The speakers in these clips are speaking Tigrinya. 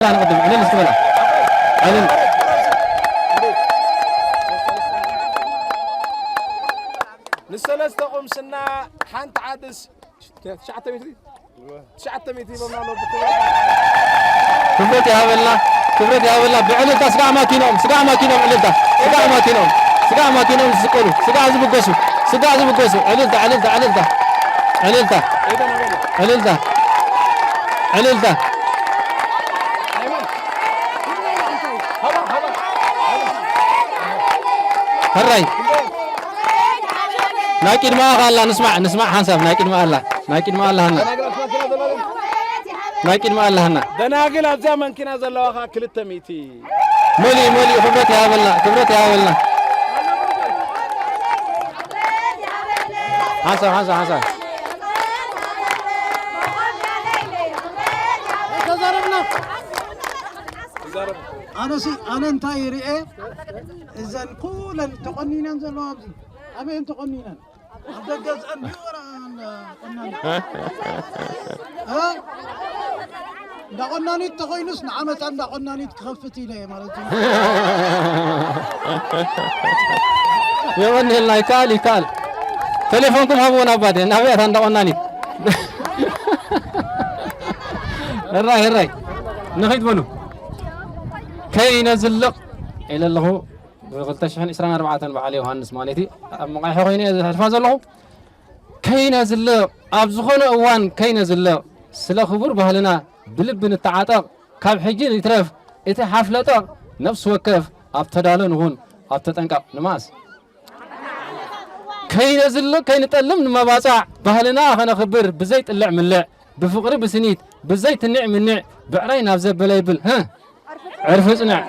ንቕድም ዕልል እስኪ በላ። ዕልል። ንሰለስተ ቁምስና ሓንቲ ዓድስ ትሽዓተ ሚእቲ ትሽዓተ ሚእቲ ሂቦምና ኣለዉ። ክብረት ይሃበልና፣ ክብረት ይሃበልና። ብዕልልታ ስጋዕ ማኪኖም፣ ስጋዕ ማኪኖም ዕልልታ፣ ስጋዕ ማኪኖም፣ ስጋዕ ማኪኖም ዝስቀሉ፣ ስጋዕ ዝብገሱ፣ ስጋዕ ዝብገሱ። ዕልልታ፣ ዕልልታ፣ ዕልልታ፣ ዕልልታ፣ ዕልልታ፣ ዕልልታ። ሕራይ። ናይ ቅድመኣ ኣላ፣ ንስማዕ፣ ንስማዕ ሓንሳብ ናይ ቅድመኣ ኣላ፣ ናይ ቅድመኣ ኣላ ሃና። ናይ ቅድመኣ ኣላ ሃና። ደናግል ኣብዛ መንኪና ዘለዋ ኸዓ ክልተ ሚእቲ። መሊኡ፣ መሊኡ፣ ክብረት ይሃበልና፣ ክብረት ይሃበልና። ሓንሳብ፣ ሓንሳብ፣ ሓንሳብ። ኣነሲ፣ ኣነ እንታይ ይርኤ፣ እዘን ኩለን ተቆኒነን ዘለዋ ኣብዚ፣ ኣበየን ተቆኒነን? ኣብ ደገ ዝኣን ዲወራ እንዳቆናኒት። እ? እንዳቆናኒት ተኮይኑስ ንዓመታ እንዳቆናኒት ክኸፍት ኢለ እየ ማለት እዩ። የቐንየልና፣ ይከኣል፣ ይከኣል። ቴሌፎንኩም ሃብዎ ናብ ባዴ፣ ናበይ ኣታ እንዳቆናኒት? እራይ፣ እራይ። ንኺድ በሉ። ከይነ ዝልቕ ኢለ ኣለኹ። ብ ክልተ ሽሕን ዕስራን ኣርባዕተን በዓል ዮሃንስ ማለት እዩ። ኣብ መቓይሖ ኮይነ እየ ዘሕልፋ ዘለኹ። ከይነ ዝልቕ፣ ኣብ ዝኾነ እዋን ከይነ ዝልቕ፣ ስለ ክቡር ባህልና ብልቢ ንተዓጠቕ፣ ካብ ሕጂ ይትረፍ እቲ ሓፍለጠቕ፣ ነፍሲ ወከፍ ኣብ ተዳሎ ንኹን፣ ኣብ ተጠንቀቕ። ንመኣስ? ከይነ ዝልቕ፣ ከይንጠልም ንመባጻዕ፣ ባህልና ከነኽብር ብዘይ ጥልዕ ምልዕ፣ ብፍቕሪ ብስኒት፣ ብዘይ ትንዕ ምንዕ፣ ብዕራይ ናብ ዘበለ ይብል፣ ህህ፣ ዕርፊ ጽንዕ።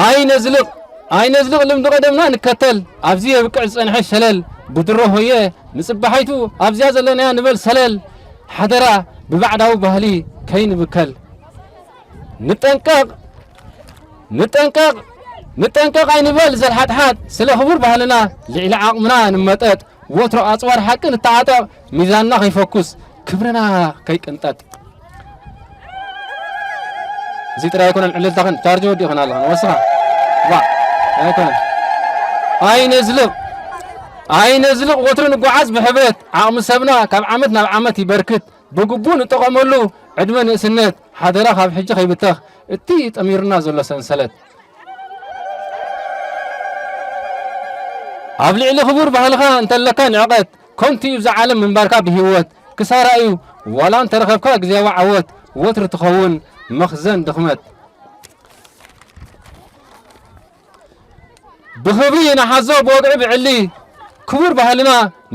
ኣይነዝልቕ፣ ኣይነዝልቕ ልምዲ ቀደምና ንከተል፣ ኣብዚ የብቅዕ ዝጸንሐ ሸለል፣ ብድሮ ሆየ ንጽባሓይቱ፣ ኣብዚኣ ዘለናያ ንበል ሰለል፣ ሓደራ ብባዕዳዊ ባህሊ ከይንብከል። ንጠንቀቕ፣ ንጠንቀቕ፣ ንጠንቀቕ ኣይንበል ዘልሓጥሓጥ፣ ስለ ክቡር ባህልና ልዕሊ ዓቕምና ንመጠጥ፣ ወትሮ ኣጽዋር ሓቂ ንተዓጠቕ፣ ሚዛንና ከይፈኩስ፣ ክብርና ከይቅንጠጥ። እዚ ጥራይ ኣይኮነን ዕልልታኽን፣ ቻርጅ ወዲእኽን ኣለኽን፣ ወስኻ። ዋ፣ ኣይኮነን። ኣይነዝልቕ፣ ኣይነዝልቕ፣ ወትሩ ንጓዓዝ ብሕብረት፣ ዓቕሚ ሰብና ካብ ዓመት ናብ ዓመት ይበርክት፣ ብግቡእ ንጠቐመሉ ዕድመ ንእስነት፣ ሓደራ ካብ ሕጂ ከይብተኽ፣ እቲ ጠሚሩና ዘሎ ሰንሰለት። ኣብ ልዕሊ ክቡር ባህልኻ እንተለካ ንዕቐት፣ ኮንቱ እዩ እዛ ዓለም ምንባርካ ብህይወት፣ ክሳራ እዩ ዋላ እንተረኸብካ ግዜያዊ ዓወት፣ ወትሩ ትኸውን መኽዘን ድኽመት። ብኽብሪ ንሓዞ ብወግዒ ብዕሊ፣ ክቡር ባህልና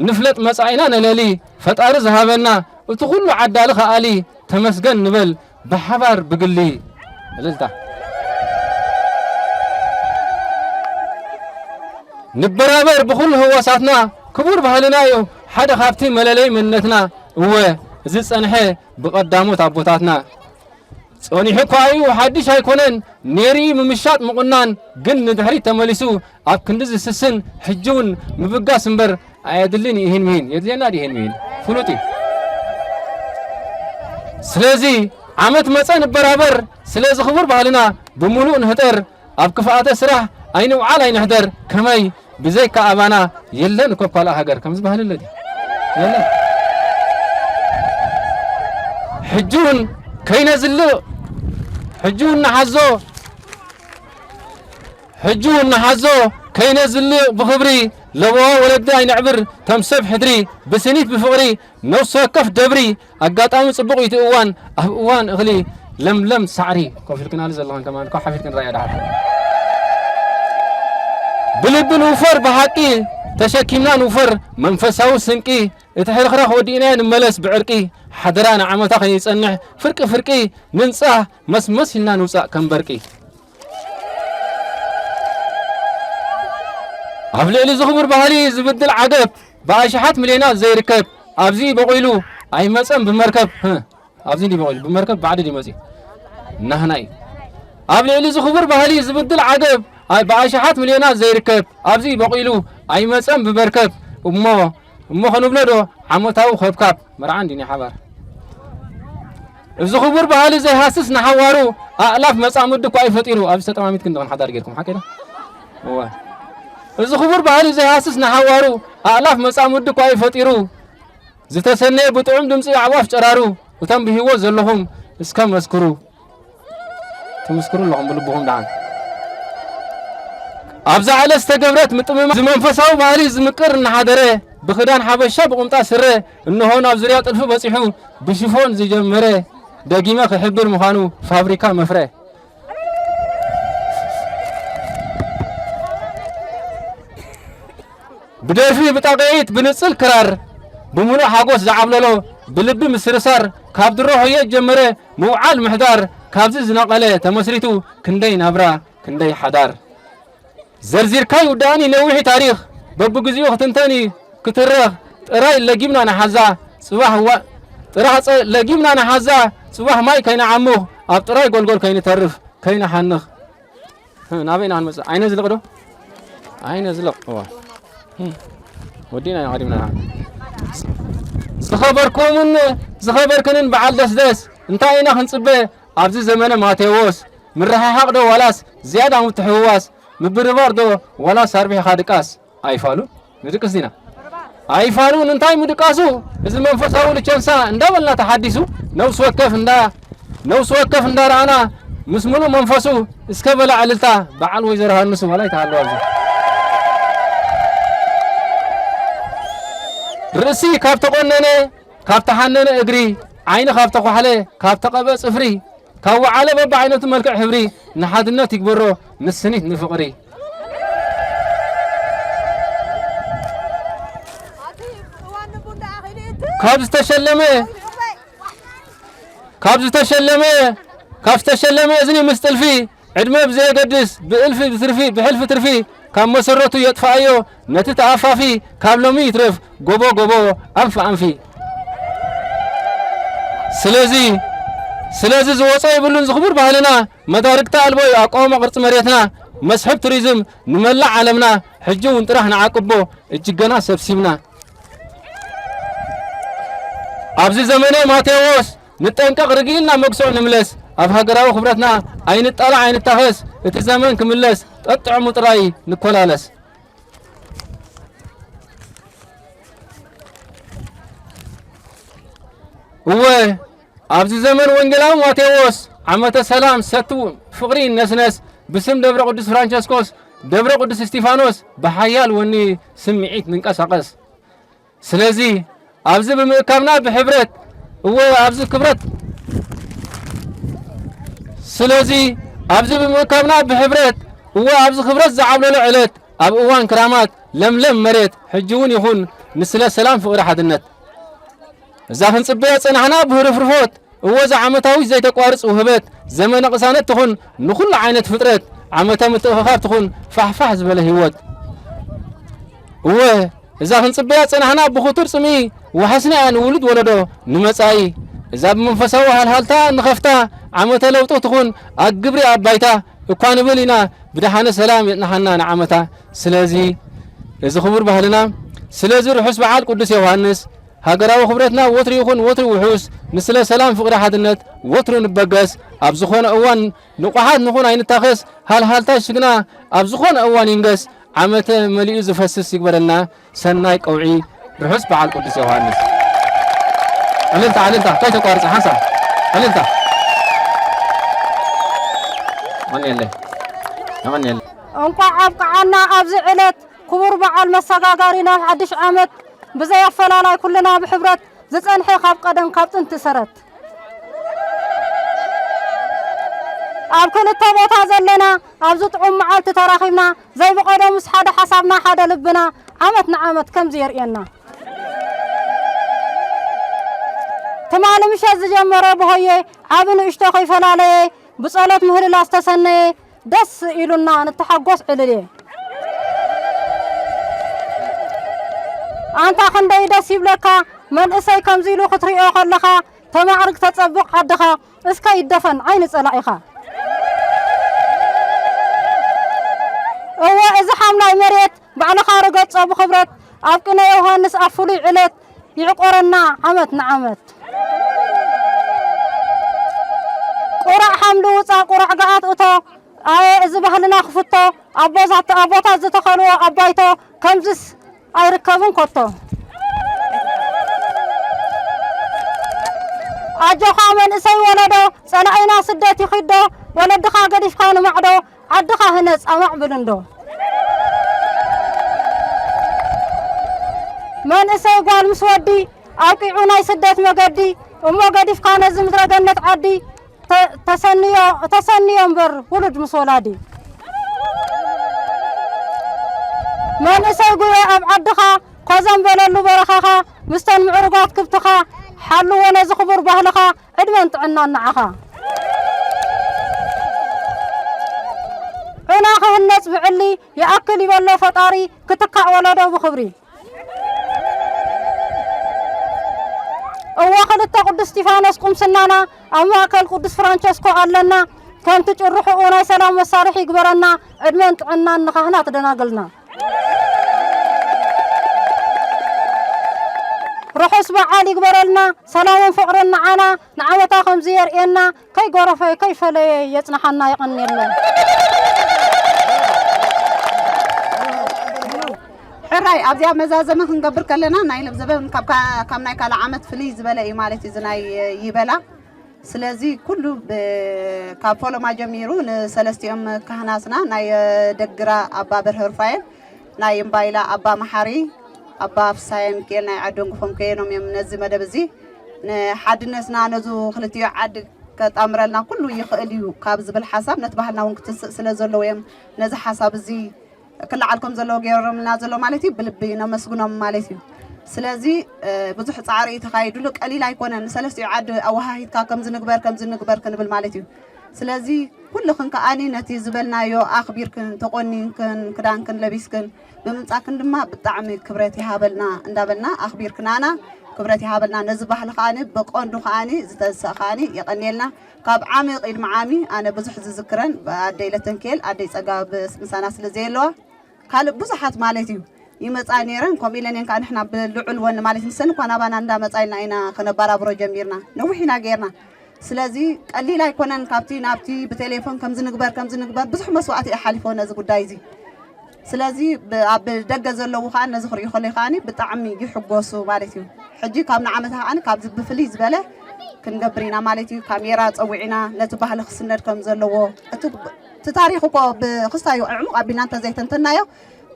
ንፍለጥ መጻኢና ነለሊ፣ ፈጣሪ ዝሃበና እቲ ኩሉ ዓዳሊ ከኣሊ፣ ተመስገን ንበል ብሓባር ብግሊ። እልልታ። ንበራበር ብኹሉ ህዋሳትና፣ ክቡር ባህልና እዩ ሓደ ካብቲ መለለይ መንነትና። እወ፣ እዚ ዝጸንሐ ብቐዳሞት ኣቦታትና። ጸኒሑ እኳ እዩ፣ ሓድሽ ኣይኮነን፣ ነይሩ እዩ ምምሻጥ ምቑናን፣ ግን ንድሕሪት ተመሊሱ ኣብ ክንዲ ዝስስን፣ ሕጂ እውን ምብጋስ እምበር ኣየድልን እዩ። ይህን ምሂን የድልየና ድዩ? ይህን ምሂን ፍሉጥ እዩ። ስለዚ ዓመት መጸ ንበራበር፣ ስለዚ ክቡር ባህልና ብምሉእ ንህጠር፣ ኣብ ክፍኣተ ስራሕ ኣይንውዓል ኣይንሕደር፣ ከመይ ብዘይካ ኣባና የለን እኮ ካልእ ሃገር፣ ከምዚ ባህሊ ኣሎ ድዩ? የለን። ሕጂ እውን ከይነዝልቕ፣ ሕጂ እውን ንሓዞ፣ ሕጂ እውን ንሓዞ ከይነዝልቕ ብኽብሪ፣ ለበዋ ወለዲ ኣይነዕብር ከም ሰብ ሕድሪ፣ ብስኒት ብፍቕሪ ነፍሲ ወከፍ ደብሪ፣ ኣጋጣሚ ጽቡቕ እዩ እቲ እዋን፣ ኣብ እዋን እኽሊ ለምለም ሳዕሪ። ኮፍ ኢልክናሉ ዘለኽን ከማን እኮ ሓፊርክን ራእያ ደሓር። ብልቢ ንውፈር ብሓቂ፣ ተሸኪምና ንውፈር መንፈሳዊ ስንቂ፣ እቲ ሕርኽራኽ ወዲእናዮ ንመለስ ብዕርቂ፣ ሓደራ ንዓመታ ከይጸንሕ ፍርቂ ፍርቂ፣ ንንጻህ መስመስ ኢልና ንውጻእ ከም በርቂ። ኣብ ልዕሊ እዚ ክቡር ባህሊ ዝብድል ዓገብ፣ ብኣሽሓት ሚልዮናት ዘይርከብ፣ ኣብዚ በቒሉ ኣይመጸን ብመርከብ። ህእ፣ ኣብዚ እንዲ በቒሉ፣ ብመርከብ ባዕዲ ድዩ መጺኡ? ናህና እዩ። ኣብ ልዕሊ እዚ ክቡር ባህሊ ዝብድል ዓገብ፣ ኣይ፣ ብኣሽሓት ሚልዮናት ዘይርከብ፣ ኣብዚ በቒሉ ኣይመጸን ብመርከብ። እሞ፣ እሞ ክንብሎ ዶ ዓመታዊ ከብካብ? መርዓ እንዲ ናይ ሓባር። እዚ ክቡር ባህሊ ዘይሃስስ ንሓዋሩ ኣእላፍ መጻምዲ እኳ እዩ ፈጢሩ። ኣብዚ ተጠማሚት ክንደኹን ሓዳር ጌርኩም ሓቂ ዶ? እዋ። እዚ ክቡር ባህሊ ዘይሃስስ ንሓዋሩ ኣእላፍ መጻምዲ እኳ እዩ ፈጢሩ። ዝተሰነየ ብጥዑም ድምፂ ኣዕዋፍ ጨራሩ። እቶም ብህይወት ዘለኹም እስከ መስክሩ። ትምስክሩ ኣለኹም ብልብኹም ደሓን። ኣብዛ ዕለት ዝተገብረት ምጥምማት ዝመንፈሳዊ ባህሊ ዝምቅር እናሓደረ ብኽዳን ሓበሻ ብቁምጣ ስረ እንሆ ናብ ዙርያ ጥልፊ በፂሑ ብሽፎን ዝጀመረ ደጊመ ክሕብር ምዃኑ ፋብሪካ መፍረ። ብደርፊ ብጣቕዒት ብንጽል ክራር ብምሉእ ሓጎስ ዝዓብለሎ ብልቢ ምስርሳር ካብ ድሮ ህየት ጀመረ ምውዓል ምሕዳር ካብዚ ዝነቐለ ተመስሪቱ ክንደይ ናብራ ክንደይ ሓዳር ዘርዚርካ ይውዳእን እዩ ነዊሒ ታሪኽ በብግዚኡ ክትንተን እዩ ክትረኽ ጥራይ ለጊምና ንሓዛ ጽባሕ ዋ ጥራሕ ጸ- ለጊምና ንሓዛ ጽባሕ ማይ ከይንዓሙኽ ኣብ ጥራይ ጎልጎል ከይንተርፍ ከይንሓንኽ ናበይ ኢና ክንመጽእ? ዓይነ ዝልቕ ዶ? ዓይነ ዝልቕ። እዋ። ወዲና ኢና ቀዲምና። ዝኸበርኩምን ዝኸበርክንን በዓል ደስደስ እንታይ ኢና ክንጽበ ኣብዚ ዘመነ ማቴዎስ ምርሕሓቕ ዶ ዋላስ ዝያዳ ምትሕውዋስ ምብርባር ዶ ዋላስ ኣርቢሕኻ ድቃስ ኣይፋሉ ንድቅስ ዲና ኣይፋሉ እንታይ ምድቃሱ እዚ መንፈሳዊ ልቸንሳ እንዳበልና ተሓዲሱ ነብስ ወከፍ እንዳ ነብስ ወከፍ እንዳረኣና ምስ ሙሉእ መንፈሱ እስከ በላ ዕልልታ በዓል ወይዘሮ ሃንሱ ዋላ ይተሃለዋ ኣብዚ ርእሲ ካብ ተቆነነ ካብ ተሓነነ እግሪ ዓይኒ ካብ ተኳሕለ ካብ ተቐበ ጽፍሪ ካብ ወዓለ በብዓይነቱ መልክዕ ሕብሪ ንሓድነት ይግበሮ ንስኒት ንፍቕሪ ካብ ዝተሸለመ ካብ ዝተሸለመ ካብ ዝተሸለመ እዝኒ ምስ ጥልፊ ዕድመ ብዘየገድስ ብእልፊ ብትርፊ ብሕልፊ ትርፊ ካብ መሰረቱ የጥፍኣዮ ነቲ ተኣፋፊ ካብ ሎሚ ይትረፍ ጎቦ ጎቦ ኣንፊ ኣንፊ ስለዚ ስለዚ ዝወፀ የብሉን ዝኽቡር ባህልና መዳርግቲ ኣልቦ እዩ ኣቃውማ ቅርፂ መሬትና መስሕብ ቱሪዝም ንመላእ ዓለምና ሕጂ እውን ጥራሕ ንዓቅቦ እጅገና ሰብሲብና ኣብዚ ዘመነ ማቴዎስ ንጠንቀቕ ርግኢልና መግስዖ ንምለስ ኣብ ሃገራዊ ክብረትና ኣይንጣላዕ ኣይንታኸስ እቲ ዘመን ክምለስ ጠጥዕሙ ጥራይ ንኮላለስ እወ ኣብዚ ዘመን ወንጌላዊ ማቴዎስ ዓመተ ሰላም ሰቱ ፍቕሪ ይነስነስ ብስም ደብረ ቅዱስ ፍራንቸስኮስ ደብረ ቅዱስ እስጢፋኖስ ብሓያል ወኒ ስምዒት ንንቀሳቐስ ስለዚ ኣብዚ ብምእካብና ብሕብረት እወ ኣብዚ ክብረት ስለዚ ኣብዚ ብምእካብና ብሕብረት እወ ኣብዚ ክብረት ዝዓብለሎ ዕለት ኣብ እዋን ክራማት ለምለም መሬት ሕጂ እውን ይኹን ንስለ ሰላም ፍቕሪ ሓድነት እዛ ክንጽበያ ጸናሕና ብህርፍርፎት እወ እዛ ዓመታዊት ዘይተቋርጽ ውህበት ዘመነ ቅሳነት ትኹን ንኹሉ ዓይነት ፍጥረት ዓመተ ምትእኽኻብ ትኹን ፋሕፋሕ ዝበለ ህይወት እወ እዛ ክንጽበያ ጸናሕና ብኽቱር ጽምኢ ወሓስና እያ ንውሉድ ወለዶ ንመጻኢ እዛ ብመንፈሳዊ ሃልሃልታ ንኸፍታ ዓመተ ለውጢ ትኹን ኣግብሪ ኣብ ባይታ እኳ ንብል ኢና ብደሓነ ሰላም የጽንሓና ንዓመታ ስለዚ እዚ ክቡር ባህልና ስለዚ ርሑስ በዓል ቅዱስ ዮሃንስ ሃገራዊ ክብረትና ወትሩ ይኹን ወትሩ ውሑስ ንስለ ሰላም ፍቕሪ ሓድነት ወትሩ ንበገስ ኣብ ዝኾነ እዋን ንቑሓት ንኹን ኣይንታኸስ ሃልሃልታ ሽግና ኣብ ዝኾነ እዋን ይንገስ ዓመተ መሊኡ ዝፈስስ ይግበረልና ሰናይ ቀውዒ ርሑስ በዓል ቅዱስ ዮሃንስ ዕልልታ ዕልልታ እንታይ ተቋርፀ ሓንሳ ዕልልታ የቐንየለይ የቐንየለይ እንኳዕ ኣብቅዓና ኣብዚ ዕለት ክቡር በዓል መሰጋጋሪ ናብ ሓድሽ ዓመት ብዘይ ኣፈላላይ ኩልና ብሕብረት ዝጸንሐ ካብ ቀደም ካብ ጥንቲ ሰረት ኣብ ክልተ ቦታ ዘለና ኣብዚ ጥዑም መዓልቲ ተራኺብና ዘይብቐደሙስ ሓደ ሓሳብና ሓደ ልብና ዓመት ንዓመት ከምዚ የርእየና ትማሊ ምሸት ዝጀመረ ብሆየ ዓቢ ንእሽቶ ከይፈላለየ ብጸሎት ምህልላ ዝተሰነየ ደስ ኢሉና ንተሓጎስ ዕልል እየ ኣንታ ክንደይ ደስ ይብለካ መንእሰይ ከምዚ ኢሉ ክትሪኦ ከለኻ ተማዕርግ ተጸብቕ ዓድኻ እስከ ይደፈን ዓይኒ ጸላኢኻ እወ እዚ ሓምላይ መሬት ባዕልኻ ርገጾ ብኽብረት ኣብ ቅነ ዮሃንስ ኣብ ፍሉይ ዕለት ይዕቆረና ዓመት ንዓመት ልውፃ ቁሩዕ ገኣት እቶ ኣየ እዚ ባህልና ክፍቶ ኣቦታት ዝተኸልዎ ኣባይቶ ከምዝስ ኣይርከብን ከቶ። ኣጆኻ መንእሰይ ወለዶ ጸላኢና ስደት ይኺዶ ወለድኻ ገዲፍካ ንማዕዶ ዓድኻ ህነጽ ኣማዕብል እንዶ። መንእሰይ ጓል ምስ ወዲ ኣብቂዑ ናይ ስደት መገዲ እሞ ገዲፍካ ነዚ ምድረ ገነት ዓዲ ተሰንዮ እምበር ውሉድ ምስ ወላዲ መንእሰይ ጉየ ኣብ ዓድኻ ኮዘም በለሉ በረኻኻ ምስተን ምዕሩጋት ክብትኻ ሓልዎ ነዚ ክቡር ባህልኻ ዕድመን ጥዕናን ንዓኻ። ዑና ክህነጽ ብዕሊ ይኣክል ይበሎ ፈጣሪ ክትካእ ወለዶ ብኽብሪ። እወ ክልተ ቅዱስ እስጢፋኖስ ቁምስናና ኣብ ማእከል ቅዱስ ፍራንቸስኮ ኣለና። ከምቲ ጭርሕኡ ናይ ሰላም መሳርሒ ይግበረና። ዕድመን ጥዕናን ንኻህናት ደናግልና። ርሑስ በዓል ይግበረልና። ሰላምን ፍቕርን ንዓና ንዓመታ ከምዚ የርእየና። ከይጎረፈ ከይፈለየ የጽንሓና። የቐንየልና። ሕራይ ኣብዚኣ መዛዘሚ ክንገብር ከለና ናይ ለብዘበን ካብ ካ- ካብ ናይ ካልእ ዓመት ፍልይ ዝበለ እዩ ማለት እዩ። እዚ ናይ ይበላ ስለዚ ኩሉ ብ- ካብ ፎለማ ጀሚሩ ንሰለስቲኦም ካህናትና ናይ ደግራ ኣባ በርሀ ሩፋኤል ናይ እምባይላ ኣባ መሓሪ ኣባ ፍሳየ ሚካኤል ናይ ዓዶን ግፎም ከየኖም እዮም ነዚ መደብ እዚ ንሓድነትና ነዙ ክልቲዮ ዓዲ ከጣምረልና ኩሉ ይኽእል እዩ ካብ ዝብል ሓሳብ ነቲ ባህልና እውን ክትስእ ስለ ዘለዎ እዮም ነዚ ሓሳብ እዚ ክለዓል ከም ዘለዎ ገይሮምልና ዘሎ ማለት እዩ። ብልቢ ነመስግኖም ማለት እዩ። ስለዚ ብዙሕ ፃዕሪ እዩ ተኻይዱሉ፣ ቀሊል ኣይኮነን። ንሰለስቲኡ ዓዲ ኣወሃሂድካ ከምዚ ንግበር ከምዚ ንግበር ክንብል ማለት እዩ። ስለዚ ኩልኽን ከዓኒ ነቲ ዝበልናዮ ኣኽቢርክን ተቆኒንክን ክዳንክን ለቢስክን ብምምፃክን ድማ ብጣዕሚ ክብረት ይሃበልና እንዳበልና ኣኽቢርክናና ክብረት ይሃበልና። ነዚ ባህሊ ከዓኒ ብቀንዱ ከዓኒ ዝተንሰእ ከዓኒ የቀንየልና። ካብ ዓሚ ቅድሚ ዓሚ ኣነ ብዙሕ ዝዝክረን ኣደይ ለተንኬል ኣደይ ፀጋ ምሳና ስለ ዘየለዋ ካልእ ብዙሓት ማለት እዩ ይመፃ ነይረን። ከምኡ ኢለን እየን ከዓ ንሕና ብልዑል ወኒ ማለት ንሰን እኳ ናባና እንዳመፃ ኢልና ኢና ከነባራብሮ ጀሚርና። ነዊሕ ኢና ገይርና። ስለዚ ቀሊል ኣይኮነን። ካብቲ ናብቲ ብቴሌፎን ከምዚ ንግበር ከምዚ ንግበር ብዙሕ መስዋዕቲ እዩ ሓሊፎ ነዚ ጉዳይ እዚ። ስለዚ ብ- ኣብ ደገ ዘለዉ ከዓ ነዚ ክርእዩ ከለዩ ከዓ ብጣዕሚ ይሕጎሱ ማለት እዩ። ሕጂ ካብ ንዓመታ ከዓ ካብዚ ብፍልይ ዝበለ ክንገብር ኢና ማለት እዩ። ካሜራ ፀዊዕና ነቲ ባህሊ ክስነድ ከም ዘለዎ እቲ እቲ ታሪኽ እኮ ብክስታዩ ዕሙቕ ኣቢልና እንተዘይተንተናዮ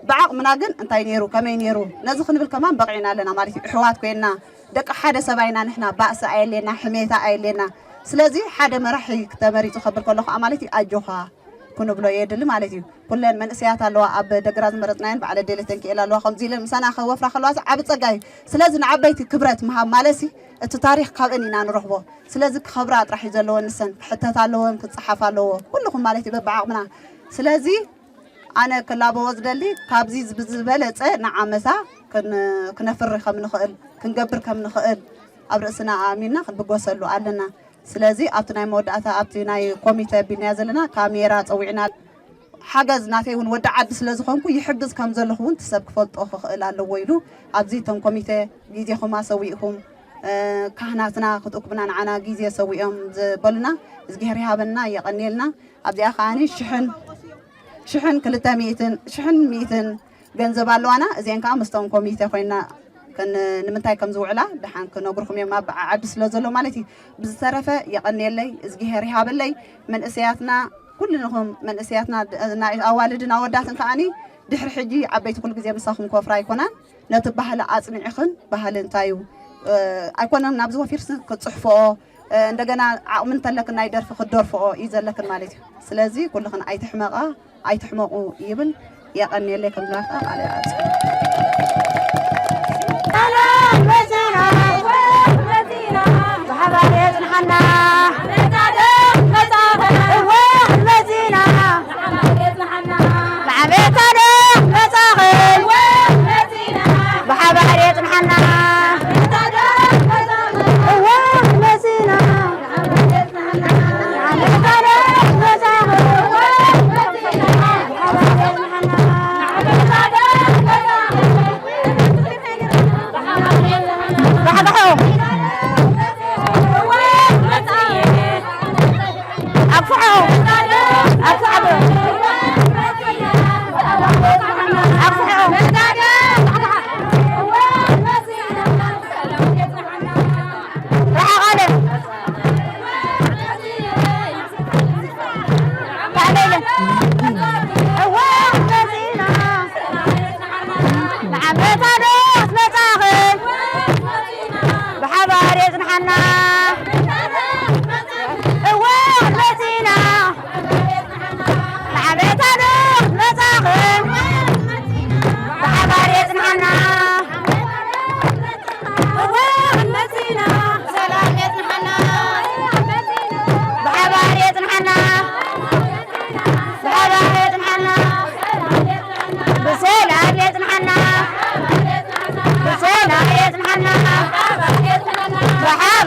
ብዓቕምና ግን እንታይ ነይሩ ከመይ ነይሩ ነዚ ክንብል ከማን በቂዕና ኣለና ማለት እዩ። እሕዋት ኮይንና ደቂ ሓደ ሰብኣይና ንሕና ባእሲ ኣየሌና ሕሜታ ኣየሌና። ስለዚ ሓደ መራሒ ክተመሪፁ ከብል ከሎ ከዓ ማለት እዩ ኣጆኻ ክንብሎ የድሊ ማለት እዩ። ኩለን መንእሰያት ኣለዋ ኣብ ደግራ ዝመረፅናየን በዓለ ደለ ተንክኤል ኣለዋ ከምዚ ኢለን ምሳና ከወፍራ ከለዋ እዚ ዓቢ ፀጋ እዩ። ስለዚ ንዓበይቲ ክብረት ምሃብ ማለት ሲ እቲ ታሪኽ ካብአን ኢና ንረኽቦ። ስለዚ ክኸብራ ጥራሕ እዩ ዘለወን ንሰን ክሕተት ኣለወን ክፀሓፍ ኣለዎ ኩልኹም ማለት እዩ በብዓቕምና። ስለዚ ኣነ ክላበዎ ዝደሊ ካብዚ ብዝበለፀ ንዓመታ ክን- ክነፍሪ ከም ንኽእል ክንገብር ከም ንኽእል ኣብ ርእስና ኣሚንና ክንብገሰሉ ኣለና። ስለዚ ኣብቲ ናይ መወዳእታ ኣብቲ ናይ ኮሚተ ኣቢልናዮ ዘለና ካሜራ ፀዊዕና ሓገዝ ናተይ እውን ወዲ ዓዲ ስለ ዝኾንኩ ይሕግዝ ከም ዘለኹ እውን ትሰብ ክፈልጦ ክኽእል ኣለዎ ኢሉ ኣብዚ እቶም ኮሚተ ግዜኹም ኣሰዊእኹም ካህናትና ክትእኩብና ንዓና ግዜ ሰዊኦም ዝበሉና እዝግሄር ይሃበና የቐንየልና። ኣብዚኣ ከዓኒ ሽሕን ሽሕን ክልተ ሚእትን ሽሕን ሚእትን ገንዘብ ኣለዋና። እዚአን ከዓ ምስቶም ኮሚቴ ኮይና ከን- ንምንታይ ከም ዝውዕላ ደሓን ክነግርኩም እዮም ኣብ ዓዲ ስለ ዘሎ ማለት እዩ። ብዝተረፈ የቐንየለይ እዝግሄር ይሃበለይ። መንእሰያትና ኩልንኹም መንእሰያትና ድ- ናይ ኣዋልድን ኣወዳትን ከዓኒ ድሕሪ ሕጂ ዓበይቲ ኩሉ ግዜ ምሳኹም ክወፍራ ኣይኮናን። ነቲ ባህሊ ኣጽኒዕኽን ባህሊ እንታይ እዩ ኣይኮነን ናብዚ ወፊርስን ክትፅሕፍኦ እንደገና ዓቕሚ እንተለክን ናይ ደርፊ ክትደርፍኦ እዩ ዘለክን ማለት እዩ። ስለዚ ኩልኽን ኣይትሕመቓ ኣይትሕመቑ ይብል። የቐንየለይ ከም ዝናፍቃ ቃለ ኣጽ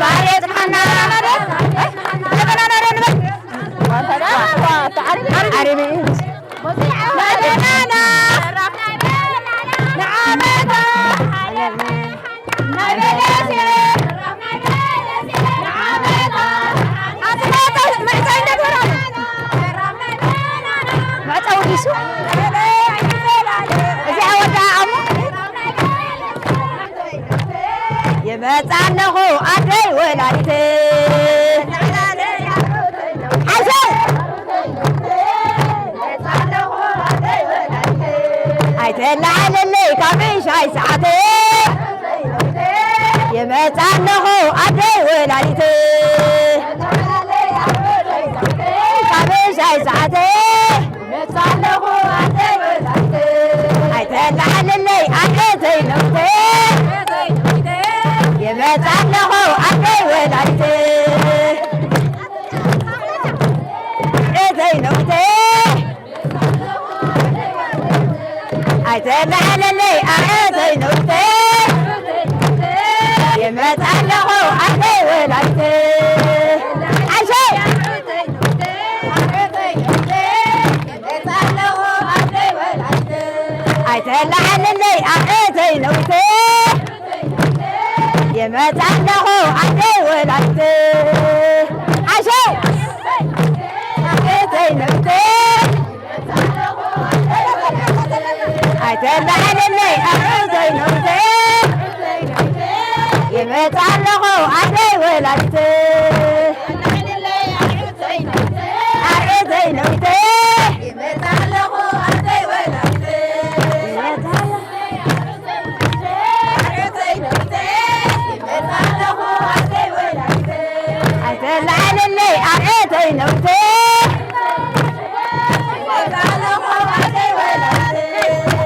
ባርያ ጽንሓና። ዓሪቢ። መደናና። ንዓመታ። መዕጸዊ ዲሱ? እዚኣ ወዳ ኣሙ? ይመጽእ ኣለኹ ኣደይ ወላዲተይ። ሓይሰይ! ኣይተለዓለለይ ካብ ሻይ ሰዓተይ። ይመጽእ ኣለኹ ኣደይ ወላዲተይ። ካብ ሻይ ሰዓተይ። ይመጽእ ኣለኹ ኣደይ ወላዲተይ። ኣይተለዓለለይ ኣደይ ዘይነውተይ። ይመጽእ ኣለኹ ኣደይ ወላዲተይ። ኣደይ ዘይነውተይ። ኣይተለዓለለይ ኣደይ ዘይነውተይ። ይመጽእ ኣለኹ ኣደይ ወላዲተይ። ዓሸ! ኣይተለዓለለይ ኣደይ ዘይነውተይ። ይመጽእ ኣለኹ ኣደይ ወላዲተይ። ዓሸ! ኣደይ ዘይነውተይ። ኣይተለዓለለይ ኣደይ ዘይነውተይ። ይመጽእ ኣለኹ ኣደይ ወላዲተይ። ኣደይ ዘይነውተይ። ኣይተለዓለለይ ኣደይ ዘይነውተይ።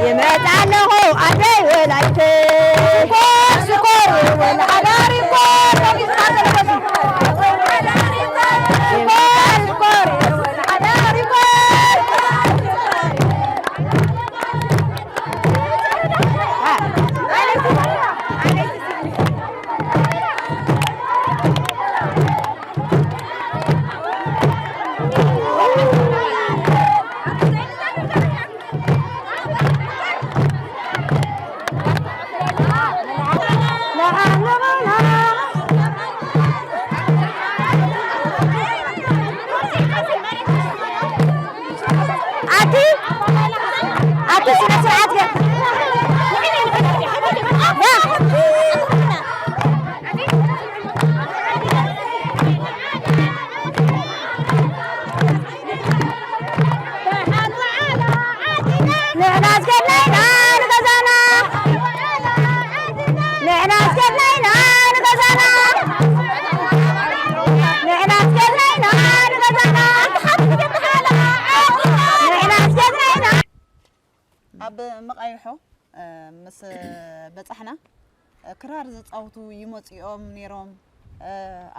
ይመጽእ ኣለኹ ኣደይ ወላዲተይ። ሽኮር ሽኮር ወላ ሓዳር ይኮር። ሽኮር ሽኮር ወላ ሓዳር ይኮር። ኣቲ ኣቲ ስነ ስርዓት ገ- ንሕና ኣስገድናይና ንገዛና። ንሕና ኣስገድናይና ንገዛና። ንሕና ኣስገድናይና ንገዛና። ንሕና ኣስገድናይና። ኣብ መቓይሖ፣ እ፣ ምስ በጻሕና፣ እ፣ ክራር ዝጻወቱ ይመጹ እዮም ነይሮም። እ፣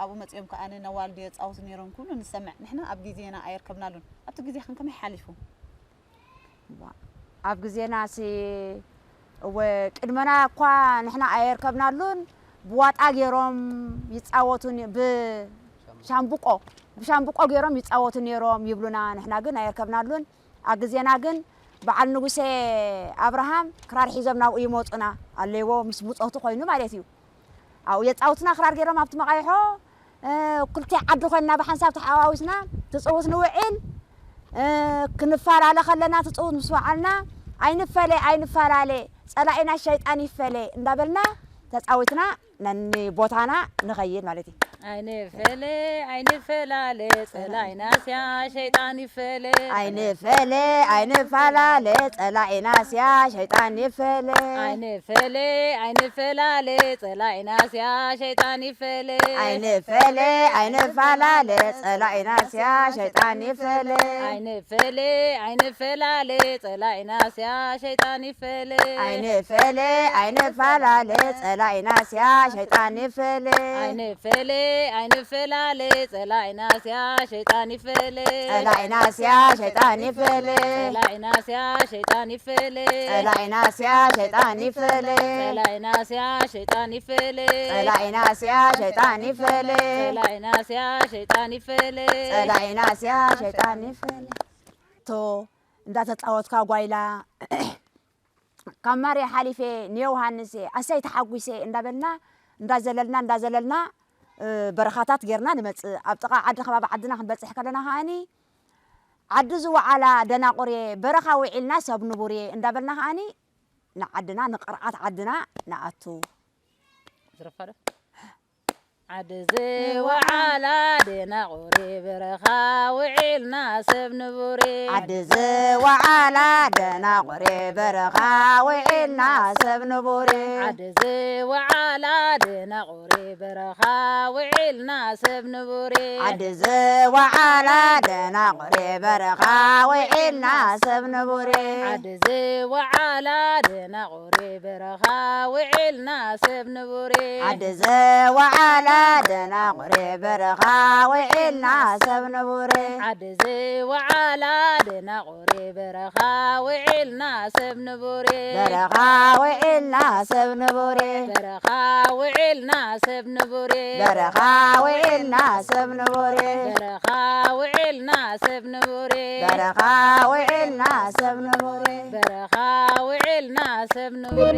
ኣብኡ መጺኦም ከኣ ነዋልዲ የጻውቱ ነይሮም ክብሉ ንሰምዕ። ንሕና ኣብ ግዜና ኣየርከብናሉን። ኣብቲ ግዜኽን ከመይ ሓሊፉ? ዋ፣ ኣብ ግዜናሲ፣ እወ፣ ቅድመና እኳ ንሕና ኣየርከብናሉን። ብዋጣ ገይሮም ይጻወቱ ነ-፣ ብሻምብቆ፣ ብሻምብቆ ገይሮም ይጻወቱ ነይሮም ይብሉና። ንሕና ግን ኣየርከብናሉን። ኣብ ግዜና ግን በዓል ንጉሴ ኣብርሃም ክራር ሒዞም ናብኡ ይመጹና ኣለዎ፣ ምስ ብጾቱ ኮይኑ ማለት እዩ። ኣብኡ የጻውቱና ክራር ገይሮም ኣብቲ መቓይሖ፣ እ፣ ክልቲኡ ዓዲ ኮይንና ብሓንሳብ ተሓዋዊስና ትጽውት ንውዕል፣ እ፣ ክንፈላለ ከለና ትጽውት ምስ ወዓልና፣ ኣይንፈለ ኣይንፈላለ፣ ጸላኢና ሸይጣን ይፈለ እንዳበልና ተጻዊትና ነኒ ቦታና ንኸይድ ማለት እዩ። ኣይንፈለ ኣይንፈላለ፣ ጸላኢናስያ ሸይጣን ይፈለ። ኣይንፈለ ኣይንፈላለ፣ ጸላኢናስያ ሸይጣን ይፈለ። ኣይንፈለ ኣይንፈላለ፣ ጸላኢናስያ ሸይጣን ይፈለ። ኣይንፈለ ኣይንፈላለ፣ ጸላኢናስያ ሸይጣን ይፈለ። ኣይንፈለ ኣይንፈላለ፣ ጸላኢናስያ ሸይጣን ይፈለ። ኣይንፈለ ኣይንፈላለ፣ ጸላኢናስያ ሸይጣን ይፈለ። ኣይንፈለ ኣይንፈላለ፣ ጸላኢናስያ ሸይጣን ይፈለ። ጸላኢናስያ ሸይጣን ይፈለ። ጸላኢናስያ ሸይጣን ይፈለ። ጸላኢናስያ ሸይጣን ይፈለ። ጸላኢናስያ ሸይጣን ይፈለ። ጸላኢናስያ ሸይጣን ይፈለ። ጸላኢናስያ ሸይጣን ይፈለ። ጸላኢናስያ ሸይጣን ይፈለ። ቶ እንዳተጻወትካ ጓይላ ካብ ማርያ ሓሊፈ ንዮሃንስ ኣሰይ ተሓጒሰ እንዳበልና እንዳዘለልና እንዳዘለልና በረኻታት ጌርና ንመጽእ። ኣብ ጥቓ ዓዲ ከባቢ ዓድና ክንበጽሕ ከለና ከኣኒ ዓዲ ዝወዓላ ደናቑር እየ፣ በረኻ ውዒልና ሰብ ንቡር እየ እንዳበልና ከኣኒ ንዓድና ንቕርዓት ዓድና ንኣቱ። ዝረፋዶ ዓዲ ዝወዓላ ደናቑሪ በረኻ ውዒልና ሰብ ንቡሪ። ዓዲ ዝወዓላ ደናቑሪ በረኻ ውዒልና ሰብ ንቡሪ። ዓዲ ዝወዓላ ደናቑሪ በረኻ ውዒልና ሰብ ንቡሪ። ዓዲ ዝወዓላ ደናቑሪ በረኻ ውዒልና ሰብ ንቡሪ። ዓዲ ዝወዓላ ደናቑሪ በረኻ ውዒልና ሰብ ንቡሪ። ዓዲ ዝወዓላ ደናቑሪ በረኻ ውዒልና ሰብ ንቡሪ። ዓዲ ዝወዓላ ደናቑሪ በረኻ ውዒልና ሰብ ንቡሪ። በረኻ ውዒልና ሰብ ንቡሪ። በረኻ ውዒልና ሰብ ንቡሪ። በረኻ ውዒልና ሰብ ንቡሪ። በረኻ ውዒልና ሰብ ንቡሪ። በረኻ ውዒልና ሰብ ንቡሪ። በረኻ ውዒልና ሰብ ንቡሪ።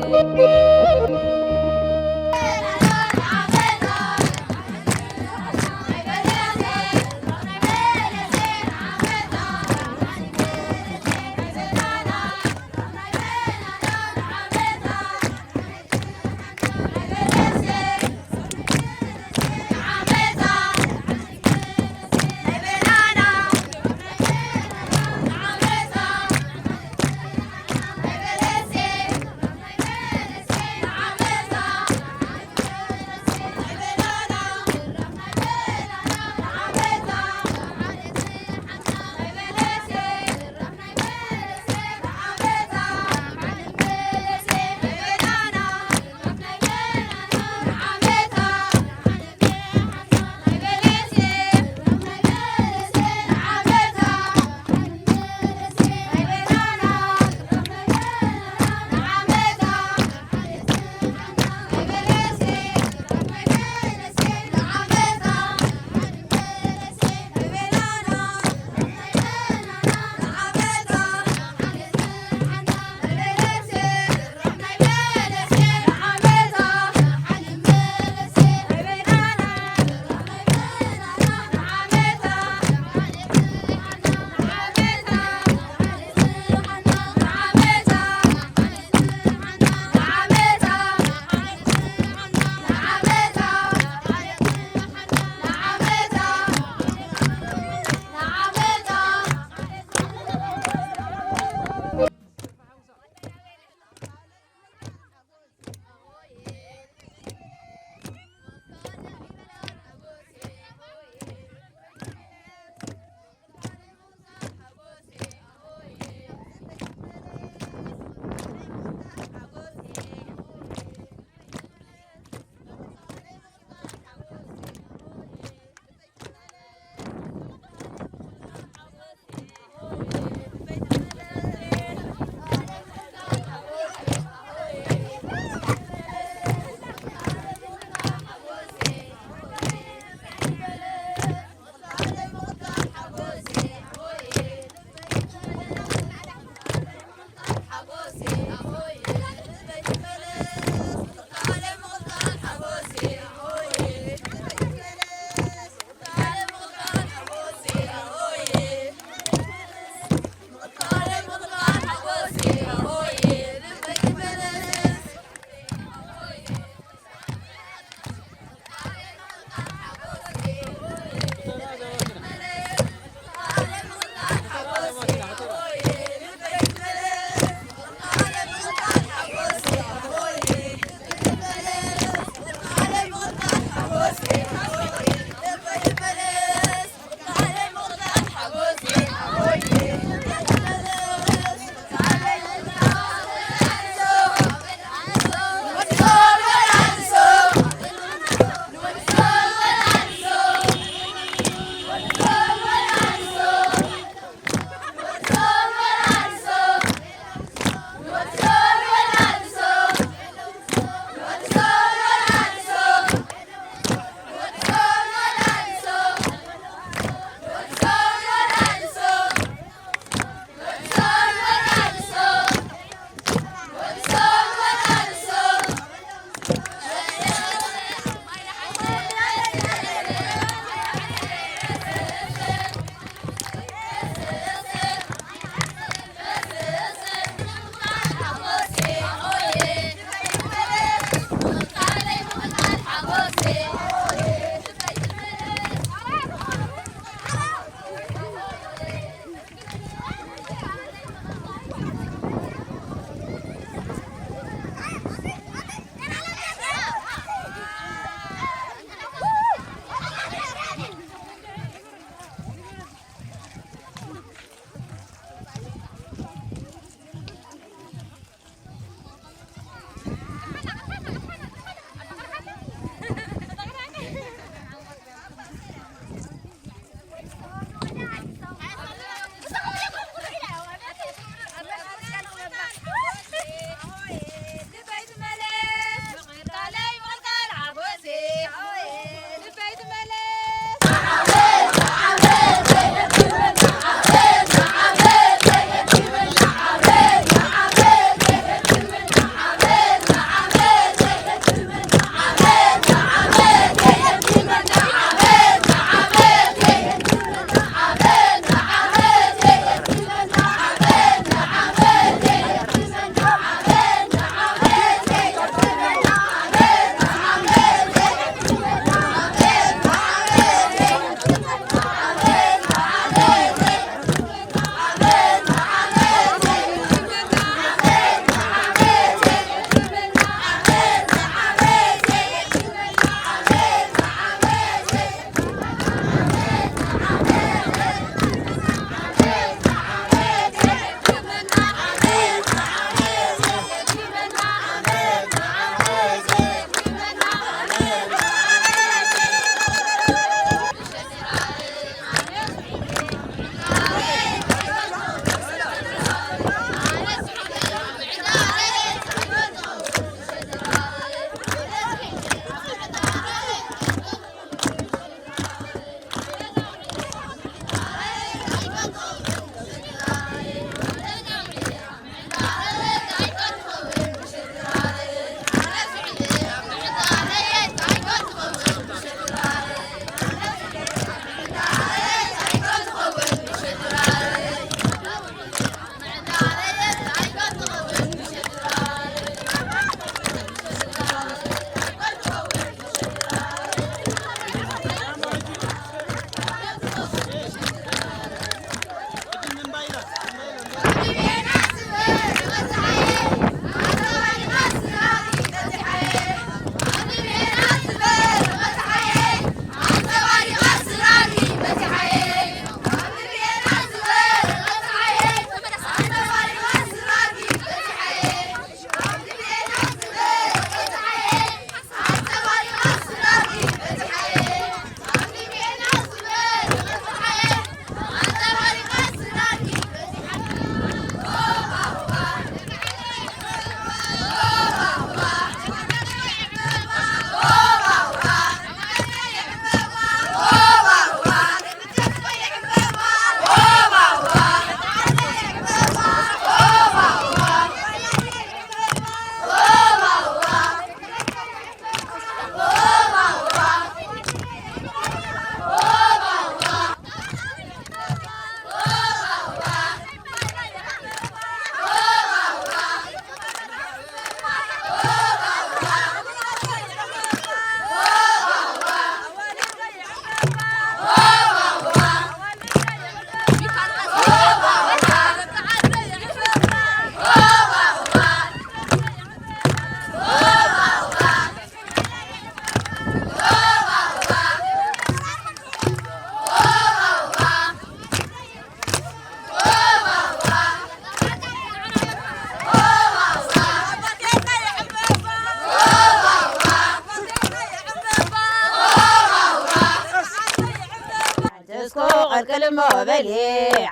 ፍራንቸስኮ ቅልቅል እሞ በሊ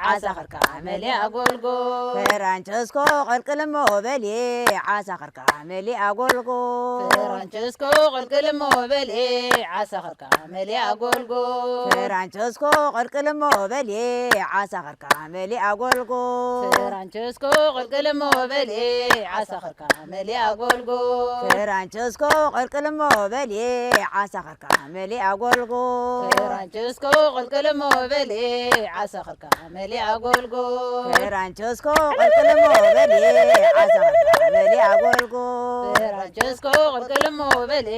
ዓሳ ኸርካ መሊኣ ጎልጎል። ፍራንቸስኮ ቅልቅል እሞ በሊ ዓሳ ኸርካ መሊኣ ጎልጎል። ፍራንቸስኮ ቅልቅል እሞ በሊ ዓሳ ኸርካ መሊኣ ጎልጎል። ፍራንቸስኮ ቅልቅል እሞ በሊ ዓሳ ኸርካ መሊኣ ጎልጎል። ፍራንቸስኮ ቅልቅል እሞ በሊ ዓሳ ኸርካ መሊኣ ጎልጎል። ፍራንቸስኮ ቅልቅል እሞ በሊ ዓሳ ኸርካ መሊኣ ጎልጎል። ፍራንቸስኮ ቅልቅል እሞ በሊ ዓሳ ኸርካ መሊኣ ጎልጎል። ፍራንቸስኮ ቅልቅል እሞ በሊ ዓሳ ኸርካ መሊኣ ጎልጎል። ፍራንቸስኮ ቅልቅል እሞ በሊ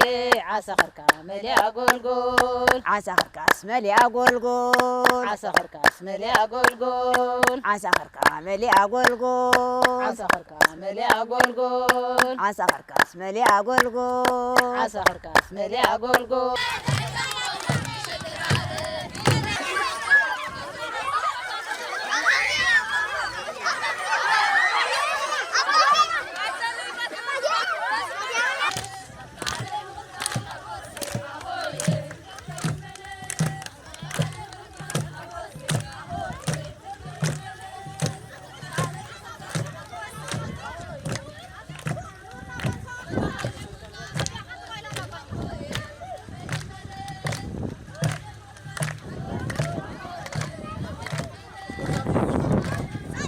ዓሳ ኸርካ መሊኣ ጎልጎል። ዓሳ ኸርካስ መሊኣ ጎልጎል። ዓሳ ኸርካስ መሊኣ ጎልጎል። ዓሳ ኸርካ መሊኣ ጎልጎል። ዓሳ ኸርካ መሊኣ ጎልጎል። ዓሳ ኸርካስ መሊኣ ጎልጎል። ዓሳ ኸርካስ መሊኣ ጎልጎል።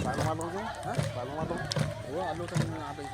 ባሎም ኣለዉ፣ እ? ባሎም ኣለዉ። እዎ፣ ኣለዉ፣ እቶም ዓበይቲ።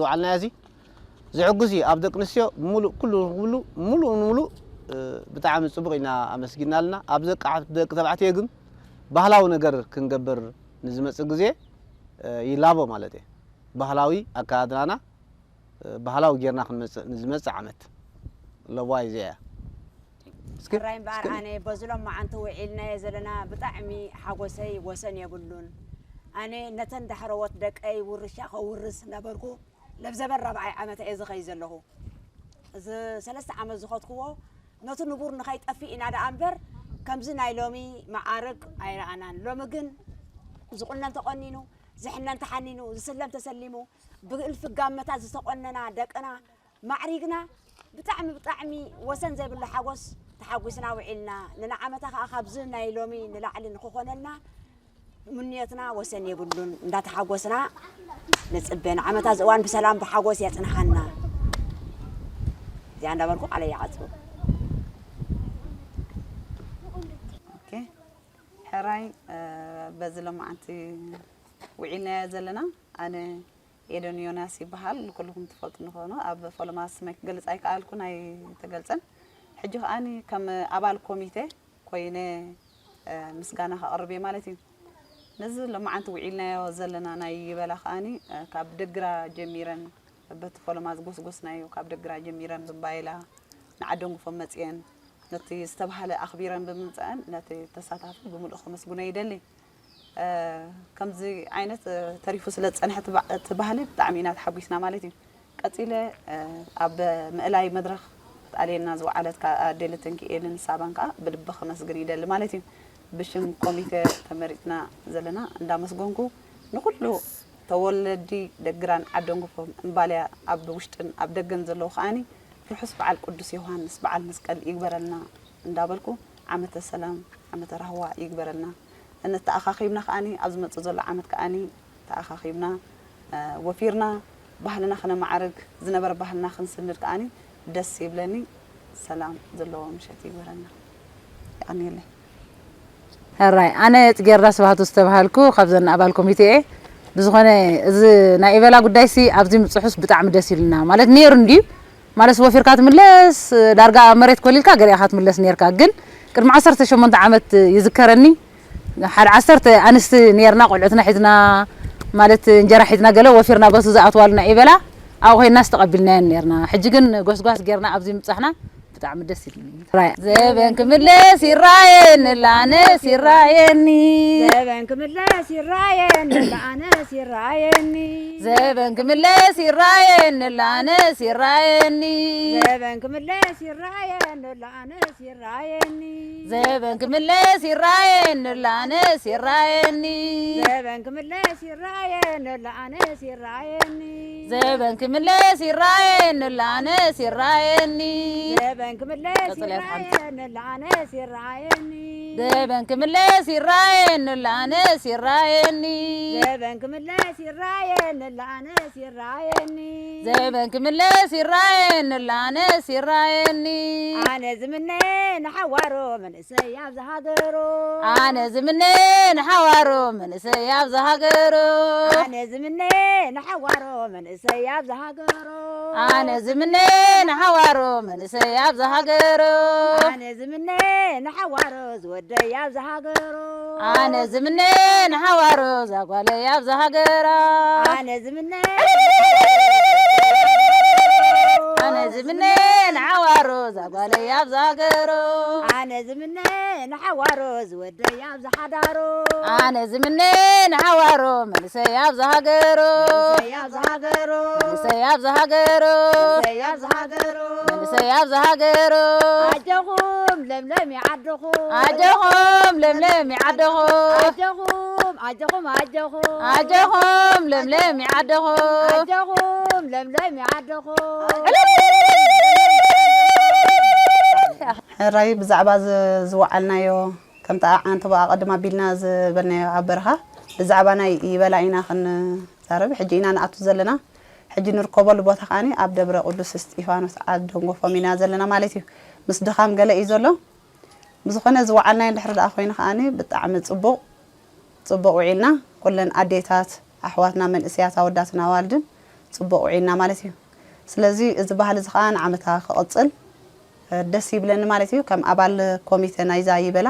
ዝወዓልናዮ እዚ ዘዕጉስ እዩ። ኣብ ደቂ ኣንስትዮ ብምሉእ ኩሉ ንብሉ ምሉእ ንምሉእ ብጣዕሚ ጽቡቕ ኢና ኣመስጊና ኣለና። ኣብ ደቂ ደቂ ተባዕትዮ ግን ባህላዊ ነገር ክንገብር ንዝመጽእ ግዜ ይላቦ ማለት እየ። ባህላዊ ኣከዳድናና ባህላዊ ጌርና ክንመጽእ ንዝመጽእ ዓመት ለዋይ እዚኣ እያ። እስኪ ሕራይ እምበኣር ኣነ በዚ ሎማዓንቲ ውዒልናዮ ዘለና ብጣዕሚ ሓጎሰይ ወሰን የብሉን። ኣነ ነተን ዳሕረዎት ደቀይ ውርሻ ከውርስ ነበርኩ ለብዘበን ራብዓይ ዓመት እየ ዝኸይ ዘለኹ። እዚ ሰለስተ ዓመት ዝኸድክዎ ነቲ ንቡር ንኸይጠፍእ ኢና ደኣ እምበር ከምዚ ናይ ሎሚ መዓርግ ኣይረኣናን። ሎሚ ግን ዝቑነን ተቖኒኑ፣ ዝሕነን ተሓኒኑ፣ ዝስለም ተሰሊሙ ብእልፊ ጋመታት ዝተቖነና ደቅና ማዕሪግና ብጣዕሚ ብጣዕሚ ወሰን ዘይብሉ ሓጎስ ተሓጒስና ውዒልና ንንዓመታ ከዓ ካብዚ ናይ ሎሚ ንላዕሊ ንክኾነልና ምንዮትና ወሰን የብሉን እንዳተሓጎስና ንፅበ ንዓመታ ዝእዋን ብሰላም ብሓጎስ የፅንሓና እዚኣ እንዳበልኩ ቃለ ይዓፅው ሕራይ በዚ ሎማዓንቲ ውዒልናዮ ዘለና ኣነ ኤደን ዮናስ ይበሃል። ንኩልኹም ትፈልጡ ንኾኑ ኣብ ፈለማ ስመይ ክገልጽ ኣይከኣልኩን ኣይተገልጸን። ሕጂ ከኣኒ ከም ኣባል ኮሚቴ ኮይነ ምስጋና ከቕርብ እየ ማለት እዩ። ነዚ ሎማዓንቲ ውዒልናዮ ዘለና ናይ ይበላ ከኣኒ ካብ ደግራ ጀሚረን በቲ ፈለማ ዝጎስጎስናዮ ካብ ደግራ ጀሚረን ብባይላ ንዓደንጉፎም መፅየን ነቲ ዝተባህለ ኣኽቢረን ብምምፀአን ነቲ ተሳታፊ ብምሉእ ከመስግኖ ይደሊ። ከምዚ ዓይነት ተሪፉ ስለ ዝፀንሐ እቲ ባህሊ ብጣዕሚ ኢና ተሓጒስና ማለት እዩ። ቀፂለ ኣብ ምእላይ መድረኽ ክትኣልየና ዝወዓለት ኣዴ ልትንኪኤልን ሳባን ከዓ ብልቢ ከመስግን ይደሊ ማለት እዩ። ብሽም ኮሚቴ ተመሪፅና ዘለና እንዳመስገንኩ ንኩሉ ተወለዲ ደግራን ዓደን ጉፎም እምባልያ ኣብ ውሽጥን ኣብ ደገን ዘለዉ ከዓኒ ርሑስ በዓል ቅዱስ ዮሃንስ በዓል መስቀል ይግበረልና እንዳበልኩ ዓመተ ሰላም ዓመተ ራህዋ ይግበረልና። እንተኣኻኺብና ከዓኒ ኣብ ዝመፅእ ዘሎ ዓመት ከዓኒ ተኣኻኺብና ወፊርና ባህልና ክነማዕርግ ዝነበረ ባህልና ክንስንድ ከዓኒ ደስ ይብለኒ። ሰላም ዘለዎ ምሸት ይግበረልና። የቐንየለይ። ሕራይ ኣነ ፅጌረዳ ስብሃቱ ዝተባሃልኩ ካብዘን ኣባል ኮሚቴ እየ። ብዝኾነ እዚ ናይ ኢበላ ጉዳይሲ ኣብዚ ምፅሑስ ብጣዕሚ ደስ ኢሉና ማለት ነይሩ እንድዩ ማለት ወፊርካ ትምለስ ዳርጋ መሬት ኮሊልካ ገሊኣኻ ትምለስ ነይርካ ግን ቅድሚ ዓሰርተ ሸሞንተ ዓመት ይዝከረኒ ሓደ ዓሰርተ ኣንስቲ ነይርና ቆልዑትና ሒዝና ማለት እንጀራ ሒዝና ገለ ወፊርና በቱ ዝኣትዋሉ ናይ ኢበላ ኣብኡ ኮይንናስ ተቐቢልናየን ነይርና ሕጂ ግን ጎስጓስ ጌርና ኣብዚ ምብፃሕና ብጣዕሚ ደስ ኢሉኒ። ዘበን ክምለስ ይራየኒ ለኣነስ ይራየኒ። ዘበን ክምለስ ይራየኒ ለኣነስ ይራየኒ። ዘበን ክምለስ ይራየኒ ለኣነስ ይራየኒ። ዘበን ክምለስ ይራየኒ ለኣነስ ይራየኒ። ዘበን ክምለስ ይራየኒ ለኣነስ ይራየኒ። ዘበን ክምለስ ይራየኒ ለኣነስ ይራየኒ። ዘበን ክምለስ ይራየኒ ለኣነስ ይራየኒ። ዘበን ክምለስ ቀጽል እያ ትሓንቲ። ይራየኒ ለኣነስ ይራየኒ። ዘበን ክምለስ ይራየኒ ለኣነስ ይራየኒ። ዘበን ክምለስ ይራየኒ ለኣነስ ይራየኒ። ዘበን ክምለስ ይራየኒ ለኣነስ ይራየኒ። ኣነ ዝምነ ንሓዋሮ መንእሰይ ኣብዚ ሃገሩ። ኣነ ዝምነ ንሓዋሮ መንእሰይ ኣብዚ ሃገሩ። ኣነ ዝምነ ንሓዋሮ መንእሰይ ኣብዚ ሃገሩ። ኣነ ዝምነ ንሓዋሮ መንእሰይ ኣብዚ ሃገሩ። ኣነ ዝምነ ንሓዋሮ ዝወደይ ኣብዚ ሃገሩ። ኣነ ዝምነ ንሓዋሮ ዛጓለይ ኣብዚ ሃገራ። ኣነ ዝምነ ኣነ ዝምነ ንሓዋሮ ዛጓለይ ኣብዚ ሃገሩ። ኣነ ዝምነ ንሓዋሮ ዝወደይ ኣብዚ ሓዳሩ። ኣነ ዝምነ ንሓዋሮ መንእሰይ ኣብዚ ሃገሩ። መንእሰይ ኣብዚ ሃገሩ። መንእሰይ ኣብዚ ሃገሩ። መንእሰይ ኣብዚ ሃገሩ። መንእሰይ ኣብዚ ሃገሩ። ኣጆኹም ለምለም ይዓድኹም። ኣጆኹም ለምለም ይዓድኹም። ኣጆኹም ኣጆኹም ኣጆኹም። ኣጆኹም ለምለም ይዓድኹም። ኣጆኹም ለምለም ይዓድኹም። ሕራይ ብዛዕባ ዝ- ዝወዓልናዮ ከምቲ ኣንተቦ ኣቐድም ኣቢልና ዝበልናዮ ኣብ በረኻ ብዛዕባ ናይ ይበላ ኢና ክንዛረብ ሕጂ ኢና ንኣቱ ዘለና። ሕጂ ንርከበሉ ቦታ ከዓኒ ኣብ ደብረ ቅዱስ እስጢፋኖስ ዓዲ ደንጎፎም ኢና ዘለና ማለት እዩ። ምስ ድኻም ገለ እዩ ዘሎ። ብዝኾነ ዝወዓልናዮ እንድሕር ደኣ ኮይኑ ከዓኒ ብጣዕሚ ጽቡቕ ጽቡቕ ውዒልና ኩለን ኣዴታት ኣሕዋትና መንእሰያት ኣወዳትን ኣዋልድን ጽቡቕ ውዒልና ማለት እዩ። ስለዚ እዚ ባህሊ እዚ ኸዓ ንዓመታ ክቕጽል ደስ ይብለኒ ማለት እዩ። ከም ኣባል ኮሚቴ ናይዛ ይበላ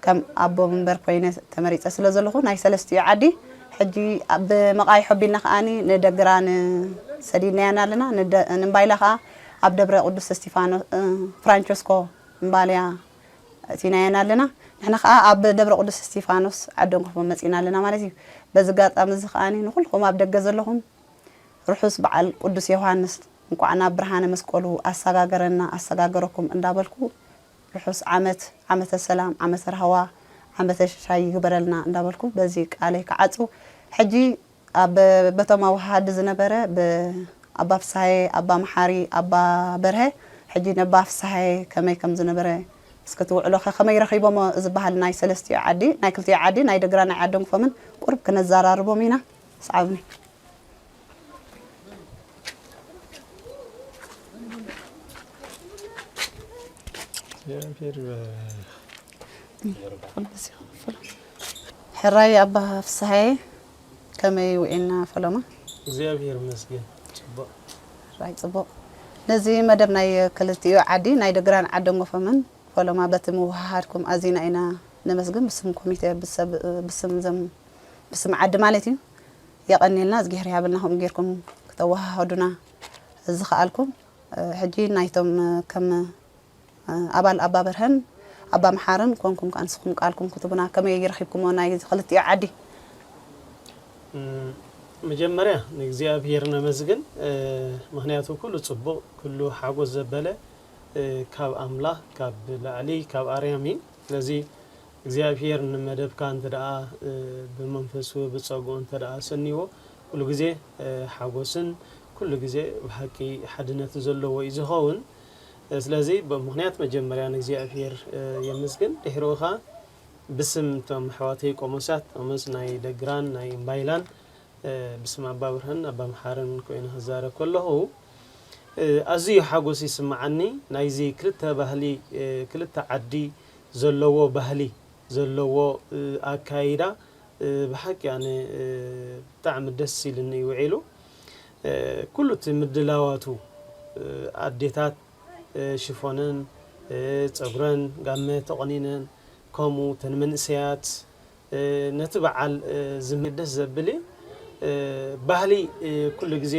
ከም ኣቦ መንበር ኮይነ ተመሪጸ ስለ ዘለኹ ናይ ሰለስቲኡ ዓዲ ሕጂ ብመቓይሖ ኣቢልና ከዓኒ ንደግራን ሰዲድናየን ኣለና። ንደ- ንምባይላ ከኣ ኣብ ደብረ ቅዱስ እስቲፋኖስ ፍራንቸስኮ እምባልያ እቲናየን ኣለና። ንሕና ከኣ ኣብ ደብረ ቅዱስ እስቲፋኖስ ዓዲ እንኮፎ መጺና ኣለና ማለት እዩ። በዚ ኣጋጣሚ እዚ ከዓኒ ንኹልኹም ኣብ ደገ ዘለኹም ርሑስ በዓል ቅዱስ ዮሃንስ እንኳዕ ናብ ብርሃነ መስቀሉ ኣሰጋገረና ኣሰጋገረኩም እንዳበልኩ ርሑስ ዓመት ዓመተ ሰላም ዓመተ ራህዋ ዓመተ ሽሻይ ይግበረልና እንዳበልኩ በዚ ቃለይ ክዓጹ። ሕጂ ኣብ በቶም ኣወሃሃዲ ዝነበረ ብኣባ ፍስሃየ ኣባ መሓሪ ኣባ በርሀ ሕጂ ነባ ፍስሃየ ከመይ ከም ዝነበረ እስከ ትውዕሎ ከ ከመይ ረኺቦሞ ዝበሃል ናይ ሰለስቲኡ ዓዲ ናይ ክልቲኡ ዓዲ ናይ ደግራ ናይ ዓዲ እንኮፎምን ቁርብ ክነዘራርቦም ኢና። ስዓብኒ። ሕራይ ኣባ ፍስሃየ ከመይ ውዒልና ፈለማ? እግዚኣብሔር ይመስገን ጽቡቕ። ሕራይ ጽቡቕ። ነዚ መደብ ናይ ክልቲኡ ዓዲ ናይ ደግራን ዓዲ እንኮፎምን ፈለማ በቲ ምውህሃድኩም ኣዚና ኢና ነመስግን ብስም ኮሚቴ ብሰብ ብስም ዘም ብስም ዓዲ ማለት እዩ። የቐንየልና እዝጊሄር ይሃበልና ከምኡ ጌርኩም ክተወሃሃዱና ዝኸኣልኩም። ሕጂ ናይቶም ከም ኣባል ኣባ በርሀን ኣባ መሓርን ኮንኩም ከኣ ንስኹም ቃልኩም ክትቡና ከመይ ረኺብኩሞ ናይ ክልቲኡ ዓዲ? መጀመርያ ንእግዚኣብሔር ነመስግን። ምክንያቱ ኩሉ ጽቡቕ ኩሉ ሓጎስ ዘበለ ካብ ኣምላኽ ካብ ላዕሊ ካብ ኣርያም እዩ። ስለዚ እግዚኣብሔር ንመደብካ እንተ ደኣ ብመንፈሱ ብጸግኡ እንተ ደኣ ሰንይዎ ኩሉ ግዜ ሓጎስን ኩሉ ግዜ ብሓቂ ሓድነት ዘለዎ እዩ ዝኸውን። ስለዚ ብምክንያት መጀመርያ ንእግዚኣብሔር የመስግን። ድሕሪኡ ኸኣ ብስም እቶም ኣሕዋተይ ቆሞሳት፣ ቆሞስ ናይ ደግራን ናይ እምባይላን፣ ብስም ኣባ ብርሃን ኣባ መሓርን ኮይነ ክዛረብ ከለኹ፣ ኣዝዩ ሓጎስ ይስምዓኒ። ናይዚ ክልተ ባህሊ፣ ክልተ ዓዲ ዘለዎ ባህሊ ዘለዎ ኣካይዳ ብሓቂ ኣነ ብጣዕሚ ደስ ኢልኒ እዩ ውዒሉ። ኩሉ እቲ ምድላዋቱ ኣዴታት ሽፎነን፣ ጸጉረን፣ ጋመ ተቖኒነን፣ ከምኡ እተን መንእሰያት ነቲ በዓል ዝምደስ ዘብል እዩ። ባህሊ ኩሉ ግዜ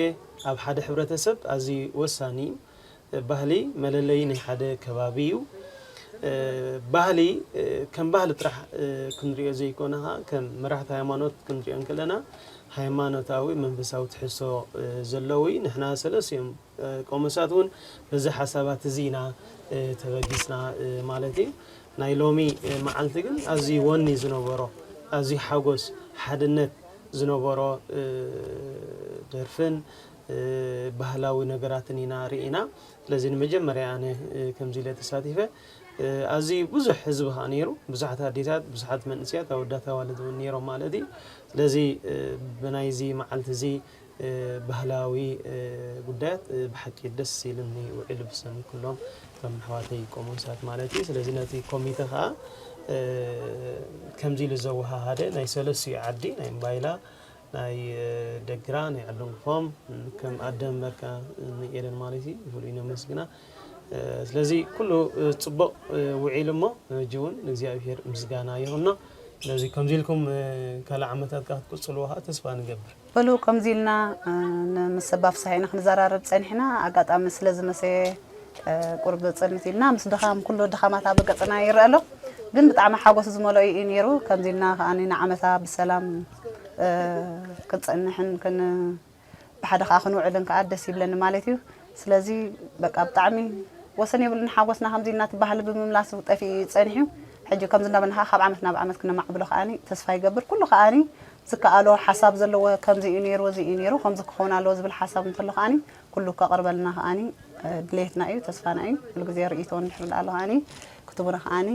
ኣብ ሓደ ሕብረተሰብ ኣዝዩ ወሳኒ እዩ። ባህሊ መለለዪ ናይ ሓደ ከባቢ እዩ። ባህሊ ከም ባህሊ ጥራሕ ክንሪኦ ዘይኮነ ከዓ ከም መራሕቲ ሃይማኖት ክንሪኦ እንከለና ሃይማኖታዊ መንፈሳዊ ትሕዝቶ ዘለዎ እዩ። ንሕና ሰለስቲኦም ቆሞሳት እውን በዚ ሓሳባት እዚ ኢና ተበጊስና ማለት እዩ። ናይ ሎሚ መዓልቲ ግን ኣዝዩ ወኒ ዝነበሮ ኣዝዩ ሓጎስ ሓድነት ዝነበሮ ደርፍን ባህላዊ ነገራትን ኢና ርኢና። ስለዚ ንመጀመርያ ኣነ ከምዚ ኢለ ተሳቲፈ። ኣዝዩ ብዙሕ ህዝቢ ከዓ ነይሩ፣ ብዙሓት ኣዴታት፣ ብዙሓት መንእሰያት፣ ኣወዳት ኣዋልድ እውን ነይሮም ማለት እዩ። ስለዚ ብናይዚ መዓልቲ እዚ ባህላዊ ጉዳያት ብሓቂ ደስ ኢሉኒ ውዒሉ ብስም ኩሎም እቶም ኣሕዋተይ ቆሞሳት ማለት እዩ። ስለዚ ነቲ ኮሚተ ከዓ ከምዚ ኢሉ ዘወሃሃደ ናይ ሰለስቲኡ ዓዲ ናይ እምባይላ ናይ ደግራ ናይ ዓዲ እንኮፎም ከም ኣደ እምበርካ ንኤለን ማለት እዩ ብፍሉይ ነመስግና። ስለዚ ኩሉ ፅቡቕ ውዒሉ እሞ ሕጂ እውን ንእግዚኣብሔር ምስጋና ይኹኖ። ስለዚ ከምዚ ኢልኩም ካልእ ዓመታት ከዓ ክትቅፅልዎ ከዓ ተስፋ ንገብር። በሉ ከምዚ ኢልና ምስ ኣባ ፍስሃ ኢና ክንዘራረብ ፀኒሕና ኣጋጣሚ ስለ ዝመሰየ ቁርብ ፅልምት ኢልና ምስ ድኻም ኩሉ ድኻማት ኣብ ገፅና ይረአ ኣሎ። ግን ብጣዕሚ ሓጎስ ዝመልኦ እዩ ነይሩ። ከምዚ ኢልና ከዓ ንዓመታ ብሰላም ክንፀንሕን ብሓደ ከዓ ክንውዕልን ከዓ ደስ ይብለኒ ማለት እዩ። ስለዚ በቃ ብጣዕሚ ወሰን የብሉን ሓጎስና ከምዚ ኢልና እቲ ባህሊ ብምምላሱ ጠፊኡ እዩ ፀኒሑ። ሕጂ ከምዚ እናበልና ከዓ ካብ ዓመት ናብ ዓመት ክነማዕብሎ ከዓኒ ተስፋ ይገብር። ኩሉ ከዓኒ ዝከኣሎ ሓሳብ ዘለዎ ከምዚ እዩ ነይሩ፣ እዚ እዩ ነይሩ፣ ከምዚ ክኸውን ኣለዎ ዝብል ሓሳብ እንተሎ ከዓኒ ኩሉ ከቕርበልና ከዓኒ ድሌትና እዩ፣ ተስፋና እዩ። ኩሉ ግዜ ርእይቶ እንድሕር ኣሎ ከዓኒ ክትቡና ከዓኒ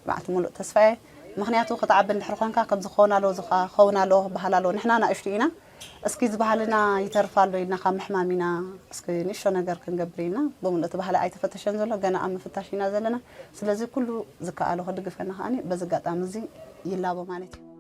ብዓቲ ሙሉእ ተስፋ እየ። ምክንያቱ ክትዓቢ እንድሕር ኮንካ ከምዚ ክኸውን ኣለዎ፣ እዚ ክኸውን ኣለዎ ክበሃል ኣለዎ። ንሕና ናእሽቱ ኢና፣ እስኪ እዚ ባህልና ይተርፍ ኣሎ ኢልና ካብ ምሕማም ኢና እስኪ ንእሽቶ ነገር ክንገብር ኢልና ብምሉእ እቲ ባህሊ ኣይተፈተሸን ዘሎ፣ ገና ኣብ ምፍታሽ ኢና ዘለና። ስለዚ ኩሉ ዝከኣሎ ክድግፈና ከዓኒ በዚ ኣጋጣሚ እዚ ይላቦ ማለት እዩ።